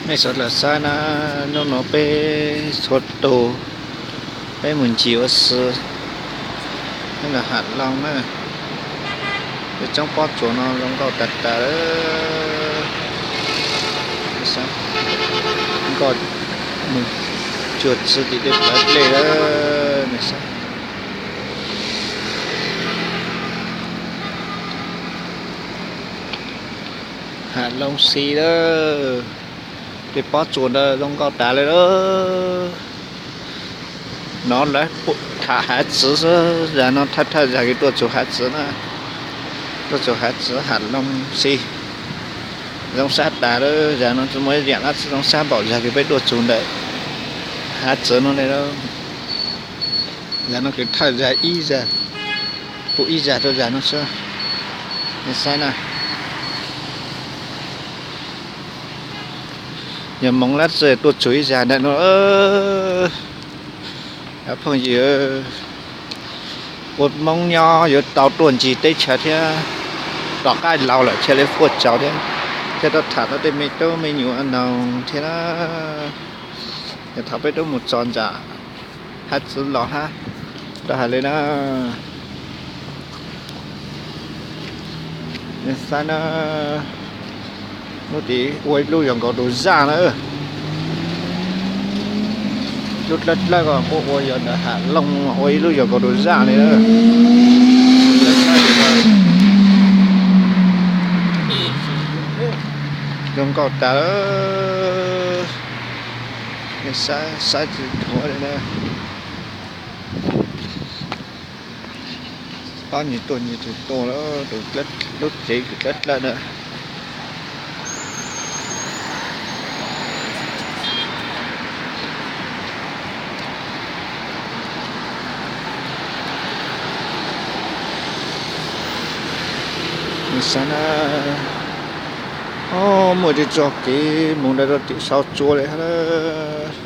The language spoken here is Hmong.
Nej sawv daws saib na, hnub no peb txhua tus peb mus ncig ua si nyob ntawm Hav Looj na. Tej tsob pob tsuas no zoo nkauj tas tas lawm. Nkauj mus cuag txwv tim tej plawv dlej lawm. Nej saib, Hav Looj Xi lawm. Tej pob tsuas ntawd zoo nkauj tas li lawm. No lawv tham hav txwv xwb, zag no thawj thawj zag kev tuaj txug hav txwv na. Tuaj txug hav txwv Hav Looj Xi. Zoo sab tas lawm, zag no tsis muaj ib yam dab tsi zoo sab npaum zag kev peb tuaj txug ntawm hav txwv no li lawm. Zag no kev thawj zag ib zag, pum ib zag rau zag no xwb. Nej saib na, yog moov dab tsi tuaj txug ib zag ntawm no. Phooj ywg, ua Hmoob nyob yuav tau tuaj ncig teb chaws thiab, tom qab laus lawm thiaj li fuaj tsaus thiab, thiaj rov tham tau tej me tub me nyuam noog thiab na. Yog thaum peb twb mus txog nram hav txwv los hab, rau hais li na. Nej saib na, lub tid ua ib lub yog nkaus tus zaj na. Lub dlawb dlawb ko kuj ua yog ntawm Hav Looj ua ib lub yog nkaus tus zaj li na. Zoo nkauj tas, saib tsis dhuav li na. Pab nyias tuaj nyias tus tuaj lawm, tus lub tsev dlawb dlawb na. Saib na, muaj tej txoj kev mus ntawd rau tim Saub Tsua li hab.